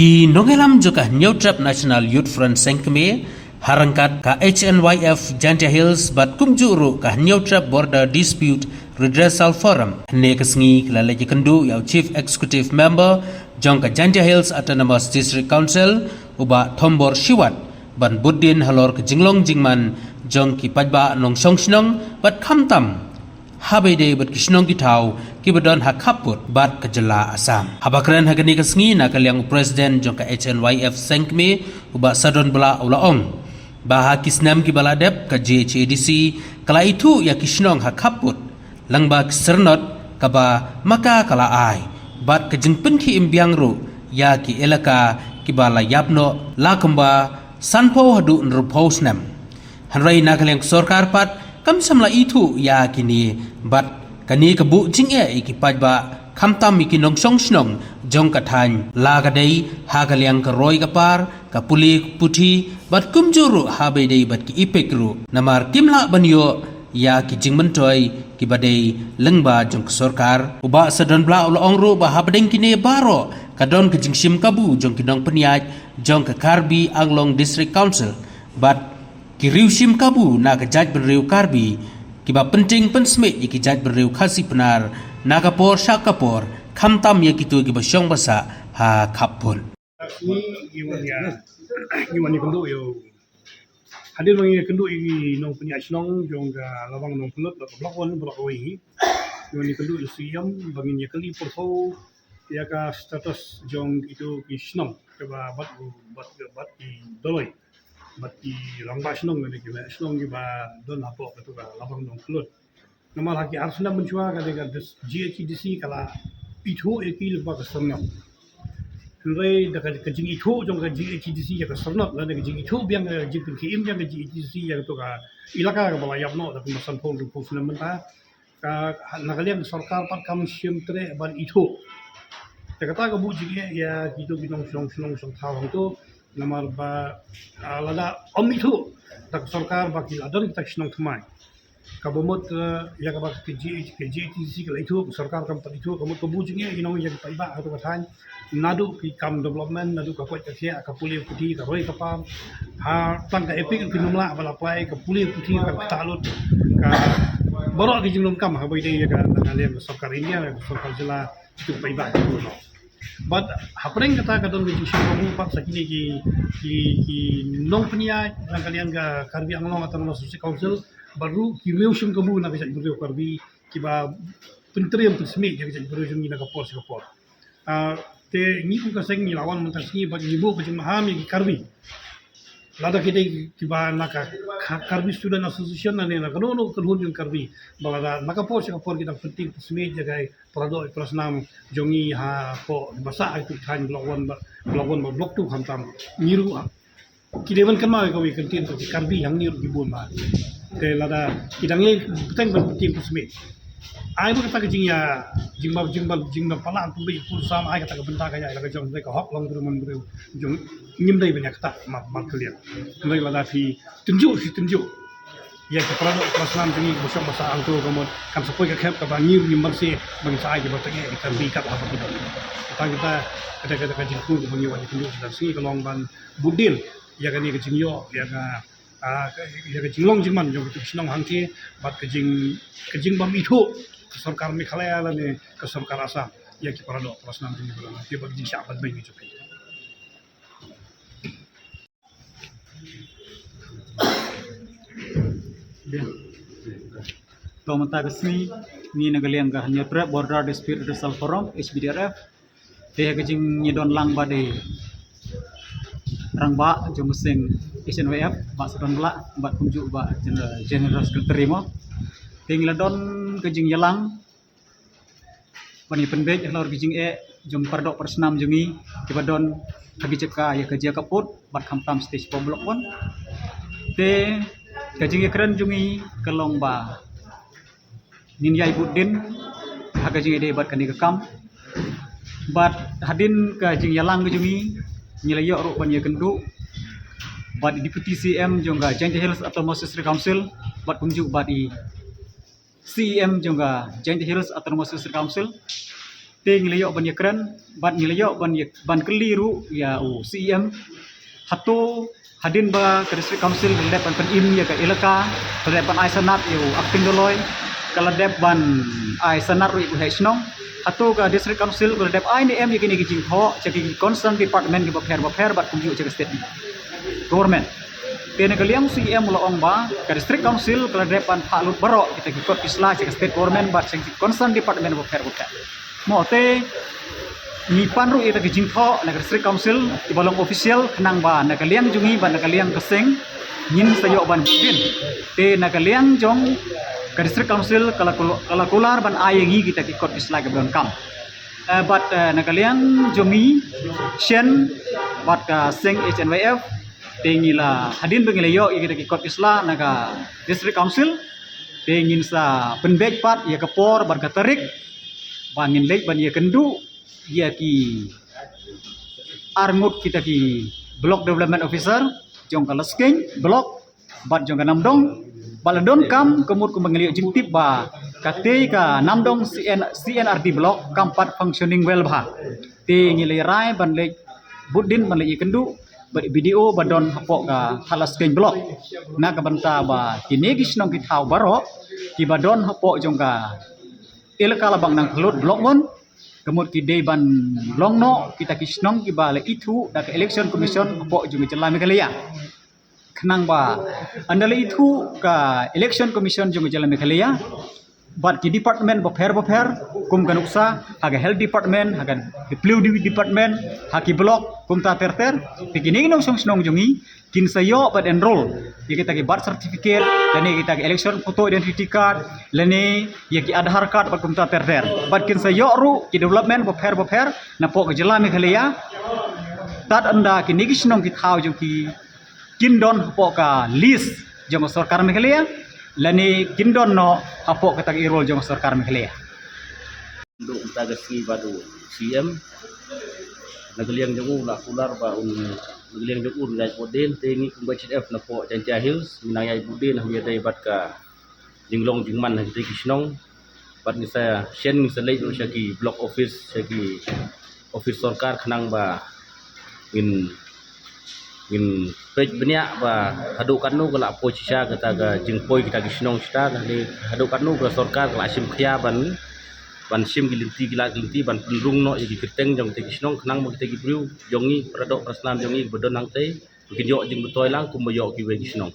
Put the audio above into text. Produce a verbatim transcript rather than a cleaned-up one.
Ki nongïalam jong ka Hynñiewtrep National Youth Front Seng Kmie, ha ryngkat ka H N Y F Jaintia Hills bad kumjuh ruh ka Hynñiewtrep Border Dispute Redressal Forum, hynne ka sngi ki la leit ïakynduh ïa u Chief Executive Member jong ka Jaintia Hills Autonomous District Council, u Bah Thombor Shiwat, ban bud dien halor ka jinglong jingman jong ki paidbah nongshong shnong bad khamtam ha ba ïadei bad ki shnong ki thaw kiba don ha khappud bad ka jylla Assam. Haba kren ha kane ka sngi na ka liang u President jong ka H N Y F Seng Kmie, u Bah Sadon Blah, u la ong ba ha ki snem kiba la dep, ka G H A D C ka la ithuh ïa ki shnong ha khappud lyngba ki syrnod kaba ma ka ka la ai bad ka jingpynkhie im biang ruh ïa ki elaka kiba la ïap noh la kumba sanphew haduh hynriewphew snem. Hynrei na ka liang ka sorkar pat kam shym la ithuh ïa kine, bad kane ka buh jingeh ïa ki paidbah khamtam ïa ki nongshong shnong jong ka thaiñ, la ka dei ha ka liang ka roi ka par, ka pule puthi bad kumjuh ruh ha ba ïadei bad ki EPIC ruh, namar kim lah ban ïoh ïa ki jingmyntoi kiba dei lyngba jong ka sorkar. U Bah Sadon Blah u la ong ruh ba hapdeng kine baroh ka don ka jingshim kabu jong ki nongpynïaid jong ka Karbi Anglong District Council bad ki riewshim kabu na ka jaitbynriew Karbi kiba pynting pynsmit ïa ki jaitbynriew Khasi Pnar na ka por sha ka por, khamtam ïa kito kiba shong ba sah ha khappud. Ngi wan ïa, ngi wan ïakynduh ïa u, hadien ba ngi ïakynduh ïa ki nongpynïaid shnong jong ka Labang Nongpynlut, Block One, Block One hi. Ngi wan ïakynduh ïa u C E M ba ngin ïakylli pyrthuh ïa ka status jong kito ki shnong kaba bad, bad, bad ki dolloi, bad ki rangbah shnong lane ki meh shnong kiba don hapoh kato ka Labang Nongpynlut. Namar ha ki ar snem mynshuwa ka dei ka G H A D C ka la ithuh ïa ki lyngba ka syrnod. Hynrei da ka, ka jingithuh jong ka G H A D C ïa ka syrnod lane ka jingithuh biang, ka jingpynkhie im biang ka G H A D C ïa kato ka elaka kaba la ïap noh da kumba sanphew hynriewphew snem mynta, ka, na ka liang ka sorkar pat kam shym treh ban ithuh. Te kata ka buh jingeh ïa kito ki nongshong shnong shong thaw hangto, namar ba, ah, lada ym ithuh da ka sorkar ba ki la don kita ki shnong thymmai. Kaba mut, eh, ïa kaba ka G H, ka G H A D C ka la ithuh, ka sorkar kam pat ithuh, ka mut ka buh jingeh ïa ki nong ïa ki paidbah ha kato ka thaiñ. Naduh ki kam development, naduh ka koit ka khiah, ka pule puthi, ka roi ka par. Ha tang ka EPIC ruh kim lah ban apply, ka pule puthi ka ktah lut, ka baroh ki jingdonkam ha ba ïadei ïa ka, na ka liang ka sorkar India, ka sorkar jylla, ki paidbah ki buh noh. Bad hapdeng kata ka don ka jingshim kabu pat sa kine ki, ki, ki nongpynïaid na ka liang ka Karbi Anglong Autonomous District Council, bad ruh ki riewshim kabu na ka jaitbynriew Karbi kiba pyntriem pynsmit ïa ka jaitbynriew jong ngi na ka por sha ka por. Ah, te ngi kum ka seng ngi la wan mynta ka sngi bad ngi buh ka jingmaham ïa ki Karbi. Lada ki dei kiba na ka, ka Karbi Student Association lane na kano kano ka kynhun jong Karbi, ba lada na ka por sha ka por ki dang pynting pynsmit ïa ka para doh para snam jong ngi hapoh ba sah ha ki thaiñ Block One bad, Block One bad Block Two khamtam. Ngi ruh ki dei ban kynmaw ïa kawei ka ktien ba ki Karbi hangne ruh ki bun bha. Te lada ki dang ïai bteng ban pynting pynsmit, ai ba kata ka jingïa, jingba, jingba, jingba palat pynbeit pun sam, ai kata ka bynta ka ïa la ka jong ka hok long briew man briew jong, ngim dei ban ïa kata ma, ma ka liang. Hynrei lada phi tynjuh, phi tynjuh ïa ki para doh para snam jong ngi ba shong ba sah hangto, ka mut kan sa poi ka khep kaba ngi ruh ngim banse ba ngin sa ai kiba tang ïa ki Karbi kat haba ki don. Kata kita, kata, kata ka jingkyrkhu kaba ngi wan ïa ka jingkyrkhu ka long ban bud dien ïa kane ka jingïoh ïa ka, ah, ka, ïa ka jinglong jingman jong ka shnong hangte bad ka jing, ka jingbym ithuh ka sorkar Meghalaya lane ka sorkar Assam ïa ki para doh para snam jong ngi ba don hangte bad ka jingshah ban beiñ ka jong ki. To mynta ka sngi ngi na ka liang ka Hynñiewtrep Border Dispute Redressal Forum, H B D R F. Te ha ka jingïadon lang bad i rangbah jong ka seng H N Y F, Bah Sadon Blah, bad kumjuh Bah General, General Secretary mo. Te ngi la don ka jingïalang ban ïa pynbeit halor ki jingeh jong para doh para snam jong ngi kiba don ha ki jaka ïa ka jia ka pud bad khamtam stage four Block One. Te ka jingïakren jong ngi ka long ba ngin ïai bud dien ha ka jingïadei bad kane ka kam. Bad hadien ka jingïalang ka jong ngi, ngi la ïoh ruh ban ïakynduh bad i Deputy C M jong ka Jaintia Hills Autonomous District Council bad kumjuh bad i C E M jong ka Jaintia Hills Autonomous District Council. Te ngi la ïoh ban ïakren bad ngi la ïoh ban ïa, ban kylli ruh ïa u C E M, hato hadien ba ka District Council ka la dep ban pynim ïa ka elaka, ka la dep ban ai sanad ïa u Acting Doloi, ka la dep ban ai sanad ruh ïa u Heh Shnong, hato ka District Council ka la dep ai ne em ïa kine ki jingthoh sha ki concerned department kiba pher ba pher bad kumjuh sha ka state government? Te na ka liang u C E M u la ong ba ka District Council ka la dep ban phah lut baroh kita ki kot ki sla sha ka state government bad sha ki concerned department ba pher ba pher. Mo te ngi pan ruh ïa kita ki jingthoh na ka District Council kiba long official, khnang ba na ka liang jong ngi bad na ka liang ka seng ngin sa ïoh ban bud din. Te na ka liang jong ka District Council ka la kul-, ka la kular ban ai ïa ngi kita ki kot ki sla kiba donkam. Eh, bad, eh, na ka liang jong ngi shen bad ka seng H N Y F, te ngi la, hadien ba ngi la ïoh ïa kita ki kot ki sla na ka District Council, te ngin sa pynbeit pat ïa ka por bad ka tarik ba ngin leit ban ïakynduh ïa ki arngut kita ki Block Development Officer jong ka Laskeiñ Block bad jong ka Namdong, ba la donkam ka mut kumba ngi la ïoh jingtip ba katei ka Namdong C N, C N R D Block kam pat functioning well bha. Te ngi la rai ban leit bud din, ban leit ïakynduh bad B D O ba don hapoh ka Thadlaskeiñ Block, na ka bynta ba kine ki shnong ki thaw baroh kiba don hapoh jong ka elaka Labaknangphyllut Block One ka mut ki dei ban long noh kita ki shnong kiba la ithuh da ka Election Commission hapoh jong ka jylla Meghalaya. Khnang ba ynda la ithuh ka Election Commission jong ka jylla Meghalaya bad ki department bapher bapher, kum ka nuksa ha ka Health Department, ha ka W D department, ha ki block kumta ter ter, te kine ki nongshong shnong jong ngi kin sa ïoh bad enroll ïa kita ki birth certificate lane kita ki election photo identity card lane ïa ki Aadhaar card bad kumta ter ter, bad kin sa ïoh ruh ki development bapher bapher napoh ka jylla Meghalaya. Tad ynda kine ki shnong ki thaw jong ki kin don hapoh ka list jong ka sorkar Meghalaya lane kin don noh hapoh kata ka payroll jong ka sorkar Meghalaya. Duk mynta ka sngi bad u C M, na ka liang jong u la kular ba un, na ka liang jong u un ïaid bud din, te ngi kum ka H N Y F napoh Jaintia Hills ngi nang ïaid bud din ha kaba ïadei bad ka jinglong jingman ha kita ki shnong. Bad ngi sa shen, ngi sa leit ruh sha ki block office, sha ki office sorkar khnang ba ngin, ngin peit bniah ba haduh katno ka la poi shisha kata ka jingpoi kita ki shnong shisha, ka dei haduh katno ka sorkar ka la shim khia ban, ban shim ki lynti ki lad ki lynti ban pynrung noh ïa ki kyrteng jong kita ki shnong khnang ba kita ki briew jong ngi, para doh para snam jong ngi ba don hangtei kin ïoh jingbtoi lang kumba ïoh kiwei ki shnong.